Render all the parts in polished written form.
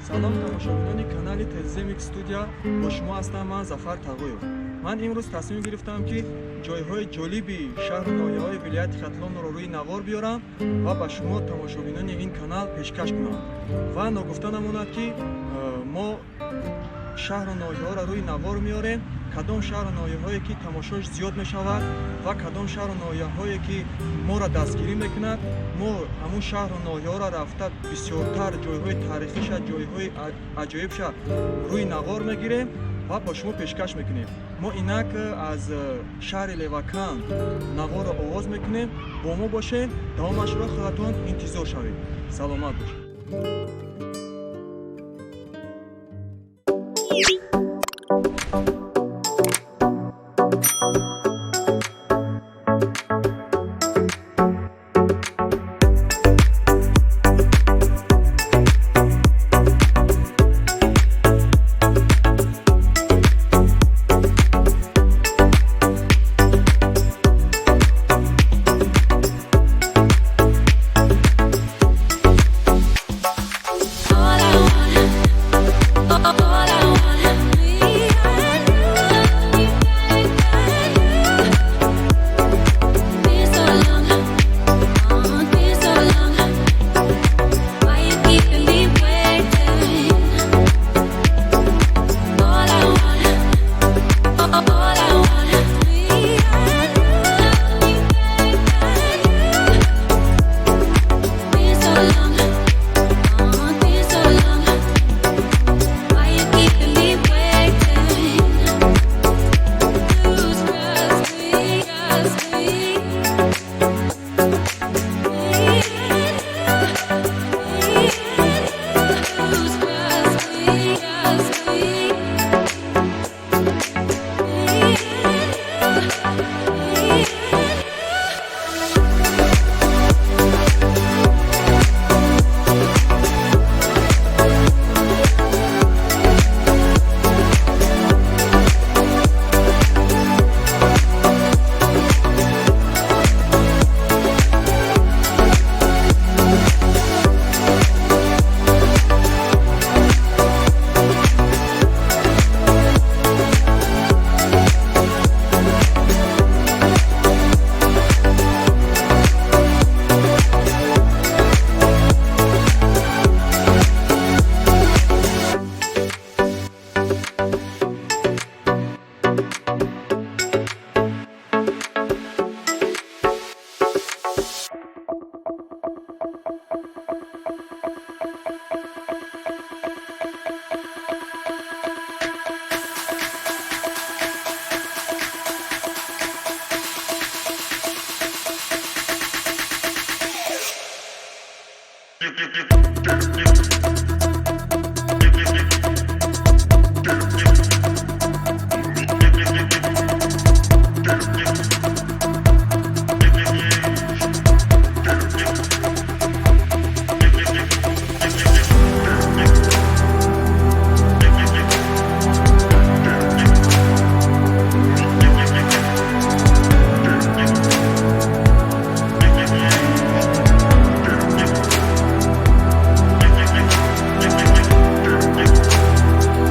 Салом, тамошобинони канали Теземик Студия, бо шумо ҳастам ман, Зафар Тағоев. Ман имрӯз тасмим гирифтам, ки ҷойҳои ҷолиби шаҳру ноҳияҳои вилояти Хатлонро рӯи навор биёрам ва ба шумо, тамошобинони ин канал, пешкаш кунам. Ва ногуфта намонад, ки мо шаҳру ноҳияҳоро рӯи навор меорем, кадом шаҳру ноҳияҳое ки тамошош зиёд мешавад ва кадом шаҳру ноҳияҳое ки моро дастгирӣ мекунад, мо ҳамун шаҳру ноҳияҳоро рафта, бисёртар ҷойҳои таърихиша, ҷойҳои аҷоибша рӯи навор мегирем ва ба шумо пешкаш мекунем. Мо инак аз шаҳри Леваканд наворро оғоз мекунем. Бо мо бошед, давомашро худатон интизор шавед. Саломат бошед. All I want, all I want, me and you. Been so long, oh, been so long. Why you keeping me waiting? All I want, all I want, me and you. Been so long. Oh, been so long. Why you keeping me waiting? Lose trust me, trust me. Me and you, lose trust me, trust me. Me and you,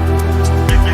me and you.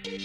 Инак,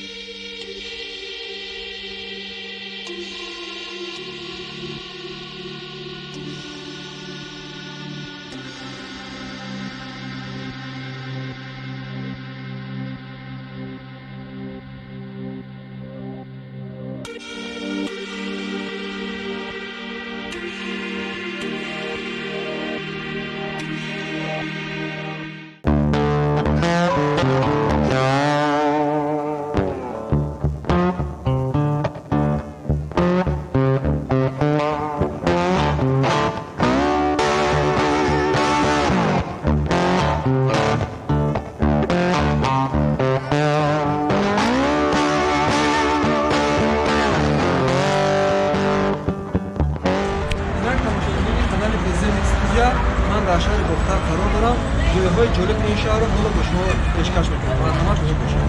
тамошобинони канали Теземик Студия, ман дар шаҳри Бохтар қарор дорам. Ҷойҳои ҷолиби ин шаҳрро ҳоло бо шумо пешкаш мекунам. Марҳамат, ҳозир бошед.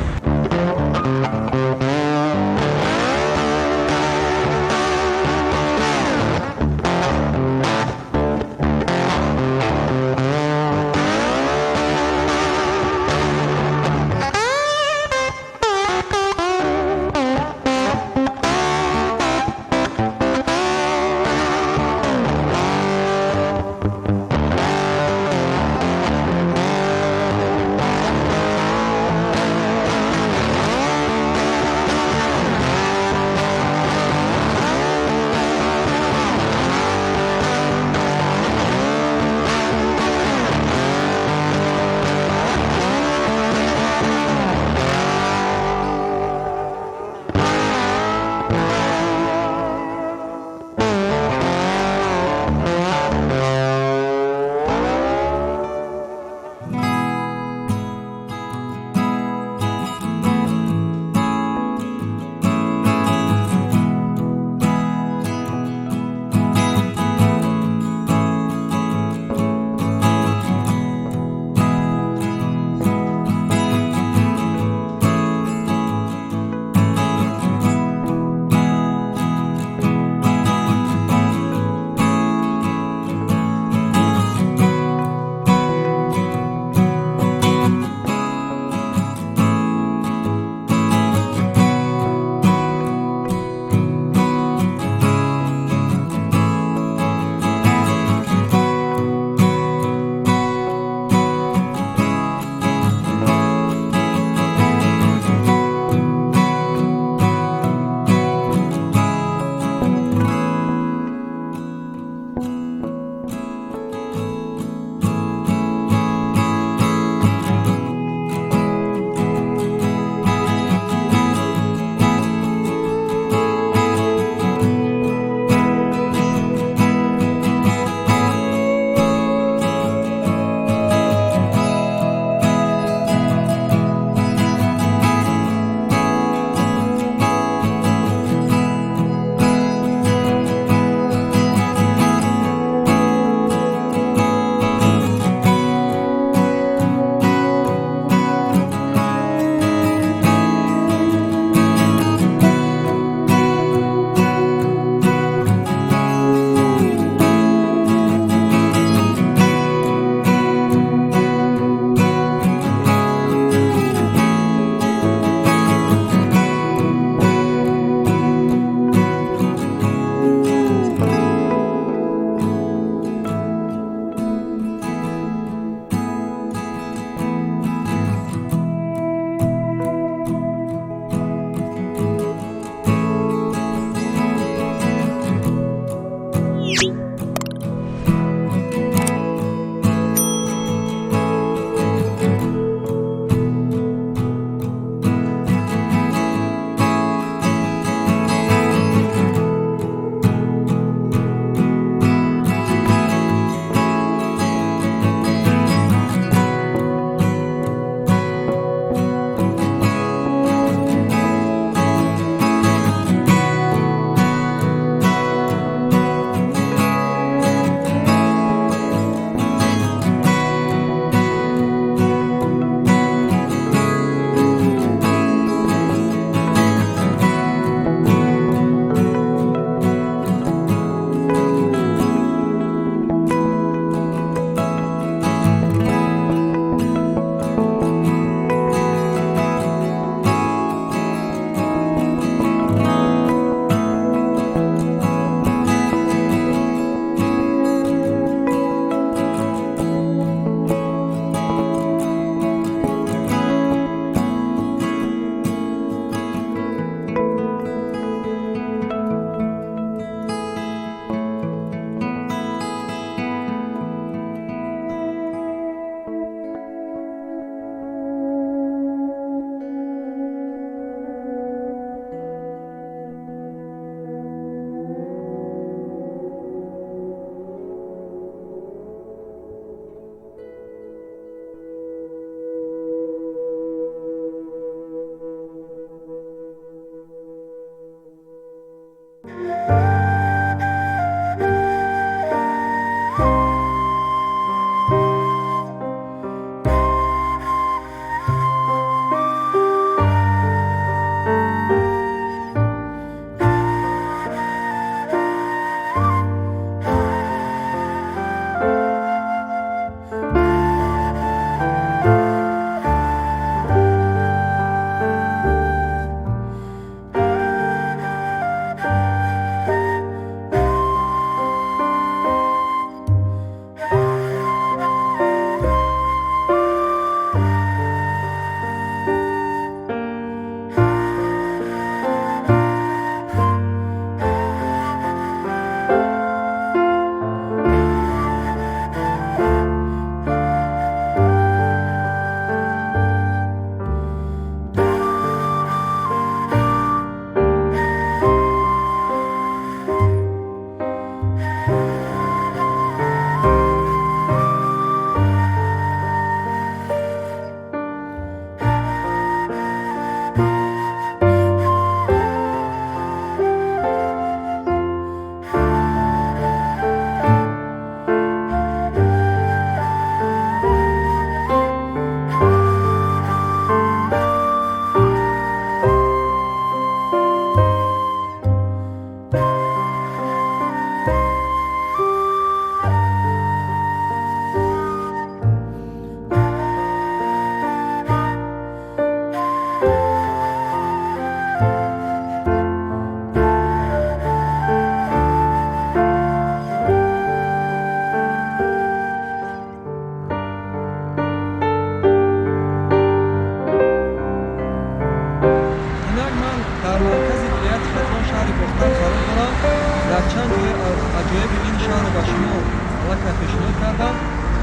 ба шумо аллакай пешниҳод кардам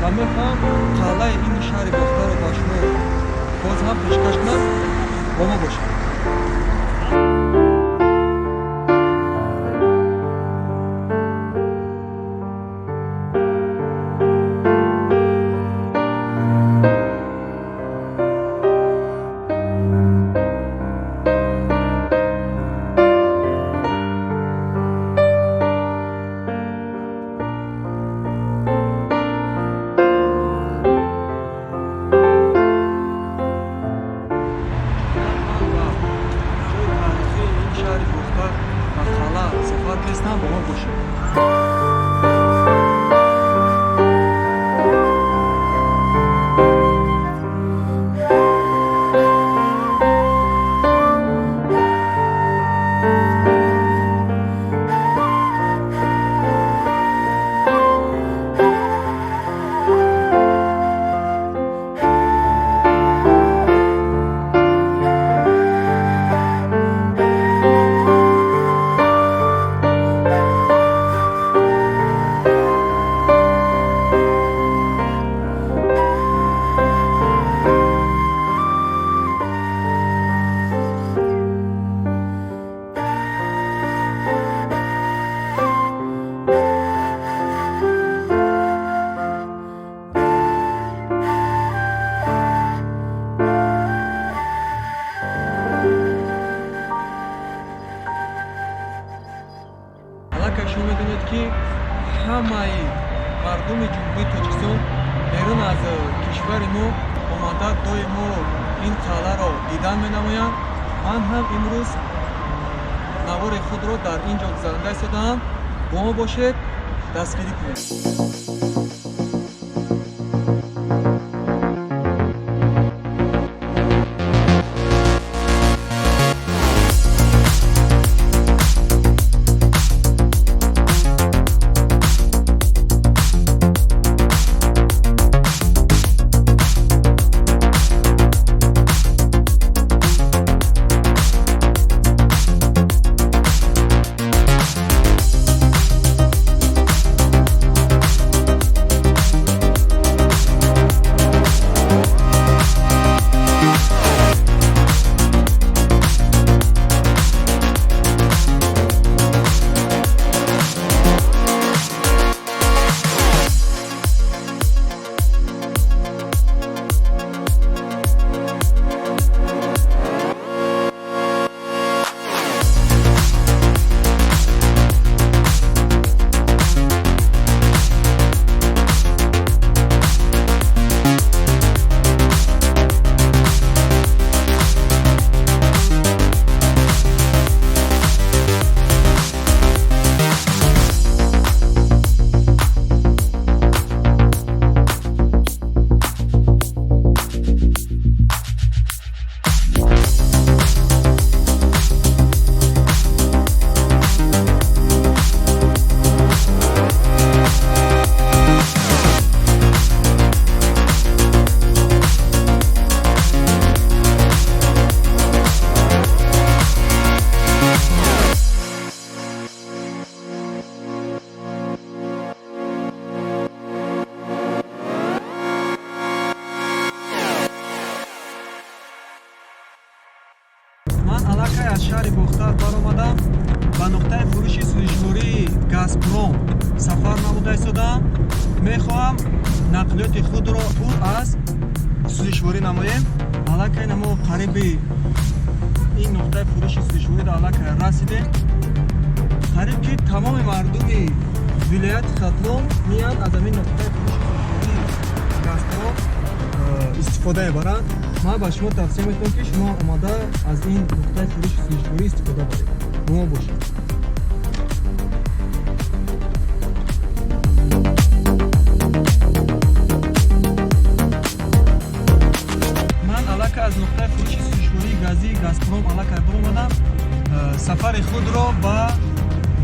ва мехоҳам қалъаи ин шаҳри Бохтарро ба шумо боз ҳам пешкаш кунам. Бо мо бошед. Ҷои таърихии ин шаҳри Бохтар ва қалъа сафар кестам, бо мо бошед. Аллакай шумо медонед, ки ҳамаи мардуми Ҷумҳурии Тоҷикистон берун аз кишвари мо омада доимо ин қалъаро дидан менамоянд. Ман ҳам имрӯз навори худро дар ин ҷо гузаронда истодаам. Бо мо бошед, дастгирӣ кунед. Ман аллакай аз шаҳри Бохтар баромадам, ба нуқтаи фурӯши сӯзишвории Газпром сафар намуда истодаам. Мехоҳам нақлиёти худро пур аз сӯзишворӣ намоем. Аллакай намо қариби ин нуқтаи фурӯши сӯзишвориро аллакай расидем. Қариб ки тамоми мардуми вилояти Хатлон меянд, аз ҳамин нуқтаи фурӯши сӯзишвории Газпром истифода мебаранд. Ман ба шумо тавсия метавонам, ки шумо омада аз ин нуқтаи фурӯши сӯзишворӣ истифода баред. Бо мо бошед. Ман аллакай аз нуқтаи фурӯши сӯзишвории газии Газпром аллакай баромадам. Сафари худро ба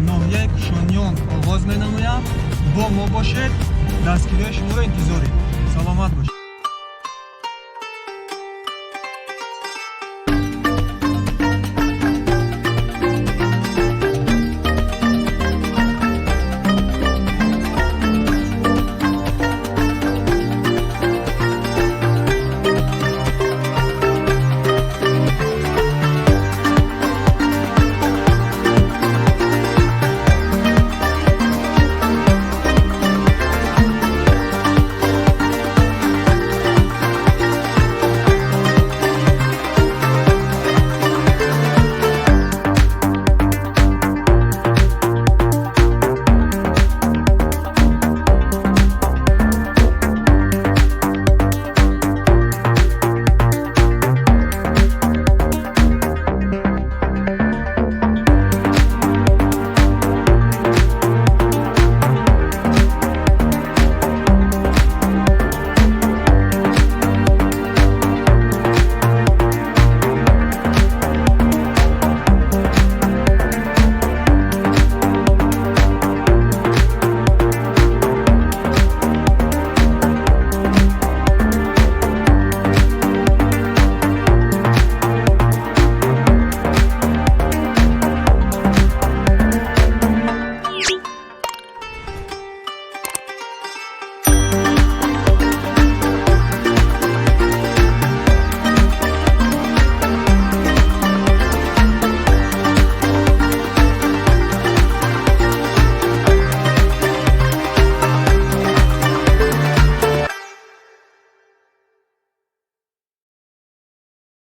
ноҳияи Кушониён оғоз менамоям. Бо мо бошед, дастгириҳои шуморо интизорем. Саломат бошед.